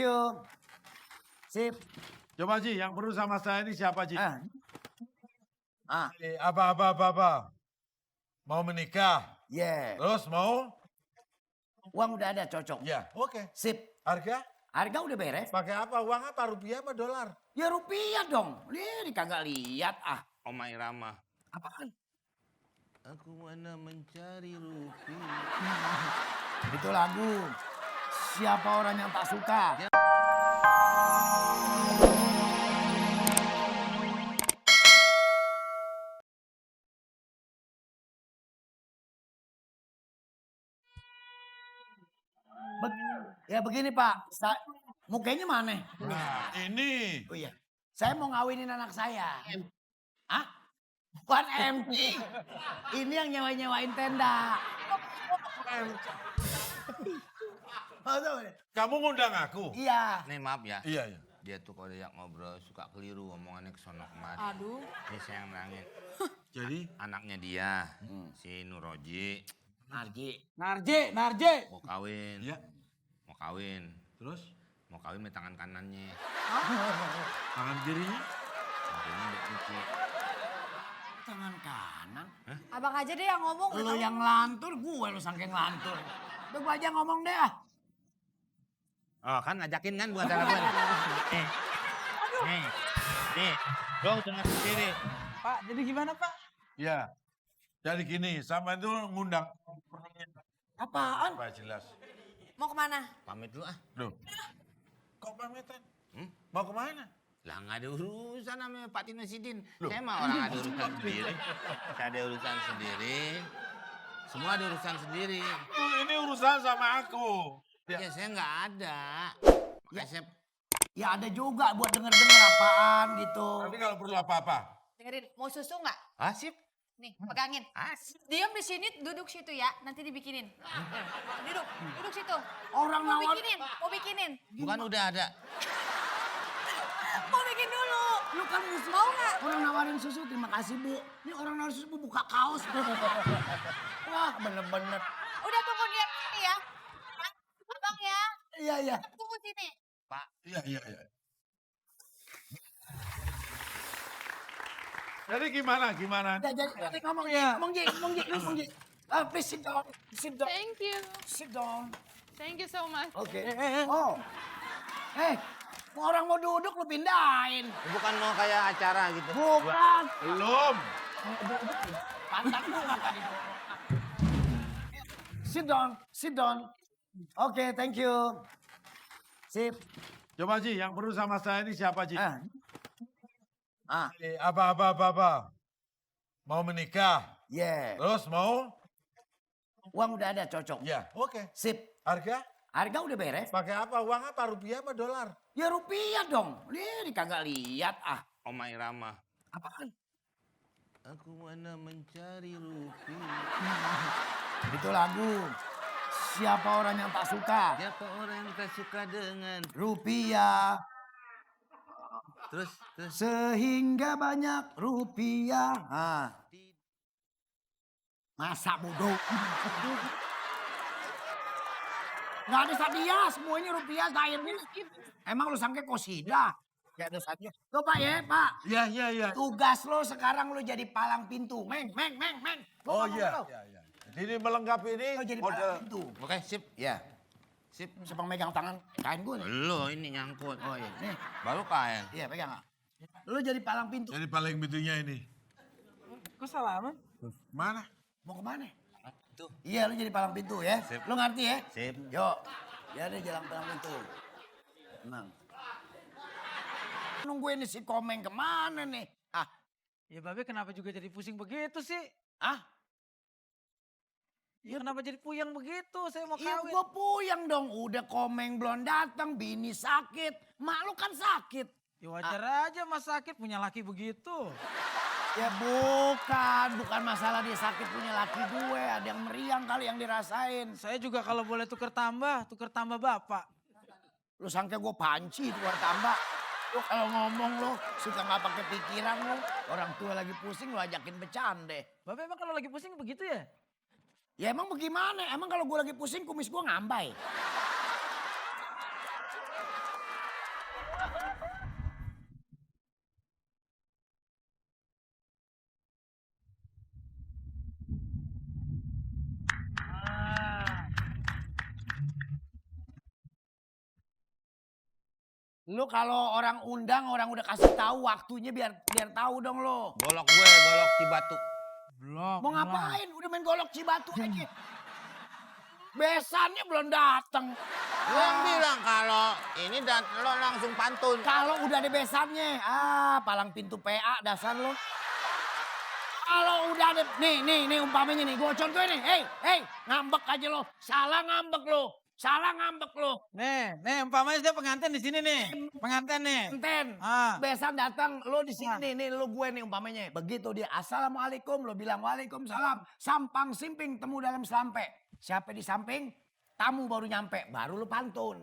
you. Sip. Coba Ji, yang perlu sama saya ini siapa Ji? Ah, Mau menikah? yeah. Terus mau? Uang udah ada cocok. Ya, oke. Sip. Harga? Harga udah beres. Pakai apa? Uang apa? Rupiah apa dolar? Ya rupiah dong. Ini kagak lihat ah. Oma Irama. Apaan? Aku mana mencari rupiah. Itu lagu. Siapa orang yang tak suka? Ya begini Pak, mukanya mana? Nah, ini. Oh iya, saya mau ngawinin anak saya. Hah? Bukan MC. Ini yang nyewain tenda. Kamu ngundang aku? Iya. Nih maaf ya. Iya, iya. Dia tuh kalau diajak ngobrol suka keliru omongannya kesono kemari. Aduh. Ini saya yang nangin. Jadi? Anaknya dia, si Nuroji. Narji. Mau kawin. Iya. Mau kawin. Terus? Mau kawin sama tangan kanannya. Tangan kirinya? Akhirnya dia cuci. Tangan kanan. Abang aja deh yang ngomong. Lo yang ngelantur, gue lo saking ngelantur. Udah gue aja ngomong deh ah. Oh kan ngajakin kan buat telepon. Nih. Dong dengar sendiri. Pak, jadi gimana Pak? Iya. Jadi gini, sama itu ngundang. Apaan? Apa jelas? Mau kemana? Pamit dulu ah. Loh, kok pamitan? Mau kemana? Lah nggak ada urusan sama Pak Tino Sidin. Saya mah orang ada urusan sendiri. Saya ada urusan sendiri. Semua ada urusan sendiri. Ini urusan sama aku. Ya saya nggak ada. Makanya saya Ya ada juga buat denger-denger apaan gitu. Nanti kalau perlu apa-apa. Dengerin, mau susu nggak? asip. Nih, pegangin. Asip. Diam di sini, duduk situ ya. Nanti dibikinin. Duduk situ. Orang Mau nawar. bikinin. Bukan udah ada. Mau bikin dulu. Lu kan Mau nggak? orang nawarin susu, terima kasih Bu. Ini orang nawarin susu buka kaos. Wah bener-bener. Udah tunggu dia sini ya. Abang ya, Iya. tunggu sini. Pak. Iya. Jadi gimana? Ya, jadi ngomong Ji. Please sit down. Thank you. Sit down. Thank you so much. Oke. Oh. Orang mau duduk lu pindahin. Bukan mau kayak acara gitu. Bukan. Belum. Pantat lu tadi. Sit down. Oke, thank you. Sip. Coba Ji, yang perlu sama saya ini siapa Ji? Ah, Mau menikah? yeah. Terus mau? Uang udah ada cocok. Ya, oke. Sip. Harga? Harga udah beres. Pakai apa? Uang apa? Rupiah apa dolar? Ya rupiah dong. Ini kagak lihat ah. Oma Irama. Apaan? Aku mana mencari rupiah. Itu lagu. Siapa orang yang tak suka? Siapa orang yang tak suka dengan Rupiah. terus Sehingga banyak rupiah. Masa bodoh. Gak ada sadia, semuanya rupiah cairnya. Emang lu sangka kosida? Gak ada sadia. Tuh Pak ya, Pak. Iya. Tugas lo sekarang lo jadi palang pintu. Meng. Lo Oh ngomong iya. lo. Jadi melengkapi ini Lo jadi model. palang pintu. Oke, sip. Ya. Sip. Siapa megang tangan kain gue nih? Lo ini nyangkut. Oh iya. Nih. Baru kain. Iya pegang gak? Lo jadi palang pintu. Jadi paling pintunya ini. Kok salaman? Mana? Mau kemana? Tuh. Iya lo jadi palang pintu ya. Sip. Lo ngerti ya? Sip. Yuk. Ya deh jalan palang pintu. Tenang. Nungguin si Komeng kemana nih? Ya Babe kenapa juga jadi pusing begitu sih? Ya kenapa jadi puyeng begitu? Saya mau Iya kawin. gue puyeng dong. Udah Komeng belum datang, bini sakit. Mak lu kan sakit. Ya wajar aja mas sakit punya laki begitu. Ya bukan masalah dia sakit punya laki gue. Ada yang meriang kali yang dirasain. Saya juga kalau boleh tuker tambah Bapak. Lu sangka gue panci tukar tambah. Lu kalau ngomong lu suka nggak pakai pikiran lu. Orang tua lagi pusing lu ajakin bercanda. Babe emang kalau lagi pusing begitu ya? Ya emang bagaimana? Emang kalau gue lagi pusing kumis gue ngambai. Lu kalau orang undang, orang udah kasih tahu waktunya biar tahu dong lo. Golok gue, golok Cibatu. Belum. Mau ngapain? Udah main golok Cibatu aja. Besannya belum datang. Lo yang bilang kalau ini dan lo langsung pantun. Kalau udah ada besannya, palang pintu PA dasar lo. Kalau udah ada, nih umpamanya nih, gue contohin nih, hei, ngambek aja lo, salah ngambek lo. Nih, umpamanya saya pengantin di sini nih. Pengantin nih. Enten, besan datang, lo di sini nih, lo gue nih umpamanya. Begitu dia, assalamualaikum, lo bilang waalaikumsalam. Sampang simping, temu dalam selampe. Siapa di samping, tamu baru nyampe, baru lo pantun.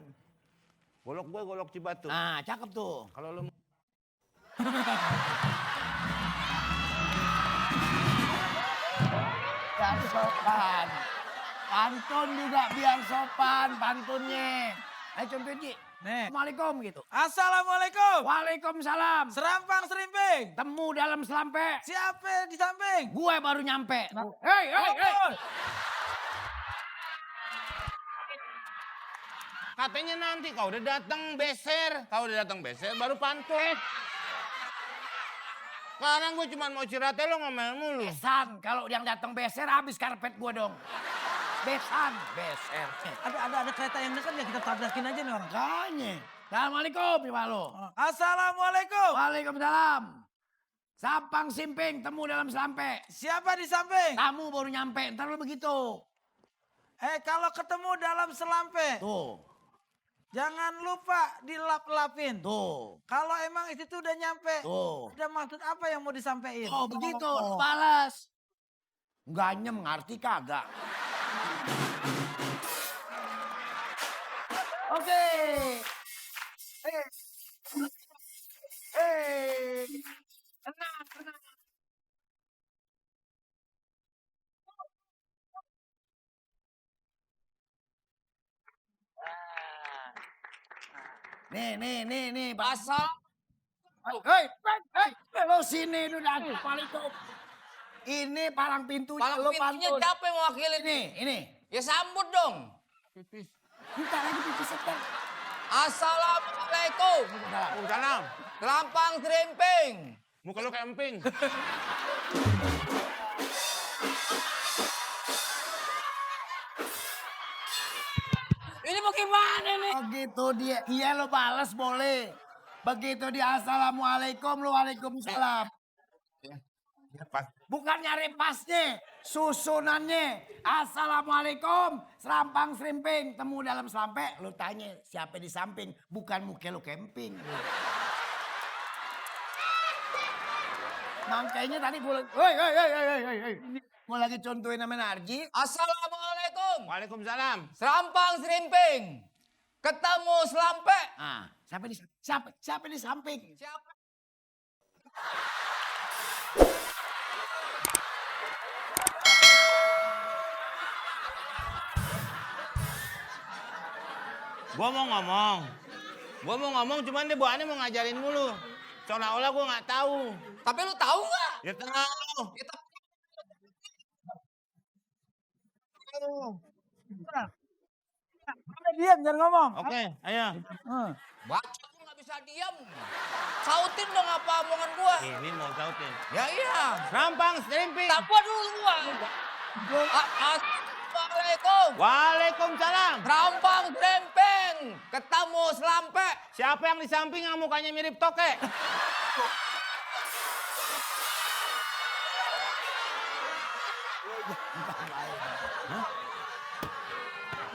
Golok gue, golok Cibatu. Nah, cakep tuh. Kalau lo Biar sopan. Pantun juga biar sopan pantunnya. Ayo contohin Ji. Nih. Assalamualaikum gitu. Assalamualaikum. Waalaikumsalam. Serampang serimping. Temu dalam selampe. Siapa di samping? Gue baru nyampe. Hei. katanya nanti kau udah datang beser, baru pantun. Sekarang gue cuma mau curhat lo ngomel mulu. Besan. Kalau yang datang beser habis karpet gue dong. Besan. Beser. Ada kereta yang dekat ya kita tabrakin aja nih orang. Makanya. Assalamualaikum Pak lo. Assalamualaikum. Waalaikumsalam. Sampang simping temu dalam selampe. Siapa di samping? Tamu baru nyampe. Ntar lo begitu. Kalau ketemu dalam selampe, Tuh. jangan lupa dilap-lapin. Tuh. Kalau emang itu udah nyampe, Tuh. udah maksud apa yang mau disampaikan? Oh begitu, balas. Ganyem ngerti kagak. Oke. Tenang. Nih, Asal Hei, lo sini lu datang Assalamualaikum. Ini palang pintunya Palang lo pintunya pantun. siapa yang mewakili? Ini. Ya sambut dong. Bentar lagi pipis sebentar. Assalamualaikum. salam. Selampang serimping. Muka lo kayak emping. Ini bagaimana nih? Begitu dia, iya lo balas boleh. Begitu dia assalamualaikum lo waalaikumsalam. Bukan nyari pasnya, susunannya. Assalamualaikum, serampang serimping, temu dalam selampe. Lo tanya siapa di samping, bukan muka lo camping. Makanya tadi gue lagi, gue lagi contohin nama Narji. Assalamualaikum. Waalaikumsalam. Serampang serimping. Ketemu selampe. Ah, siapa di samping? Siapa? Gua mau ngomong cuman dia bawaannya mau ngajarin mulu. Seolah-olah gua nggak tahu. Tapi lu tahu nggak? Ya tahu. Ya, tapi Diam, jangan ngomong. Oke, ayo. baca tuh nggak bisa diam. Sautin dong apa omongan gua. Ini mau sautin. Ya iya. Rampang, serimping. Apa dulu gua? Assalamualaikum. Waalaikumsalam. Rampang serimping. Ketemu selampe. Siapa yang di samping yang mukanya mirip tokek?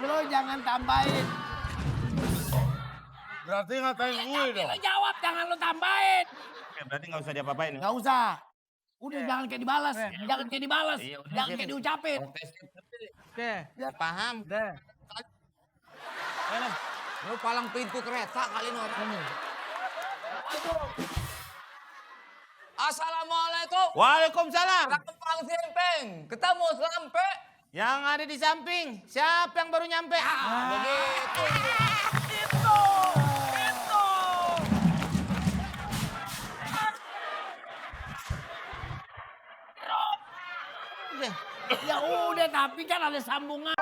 Lo jangan tambahin. Berarti ngatain gue dong. Lo jawab, jangan lo tambahin. Oke, berarti nggak usah diapa-apain. Nggak usah. Udah jangan kayak dibalas, jangan kayak dibalas, Iya, udah, jangan sip. kayak diucapin. Oke, Paham? deh. Lu palang pintu kereta kali ini orang ini. Assalamualaikum. Waalaikumsalam. Rampang serimping. Ketemu selampe. Yang ada di samping, siapa yang baru nyampe? Begitu. Ya udah, tapi kan ada sambungan.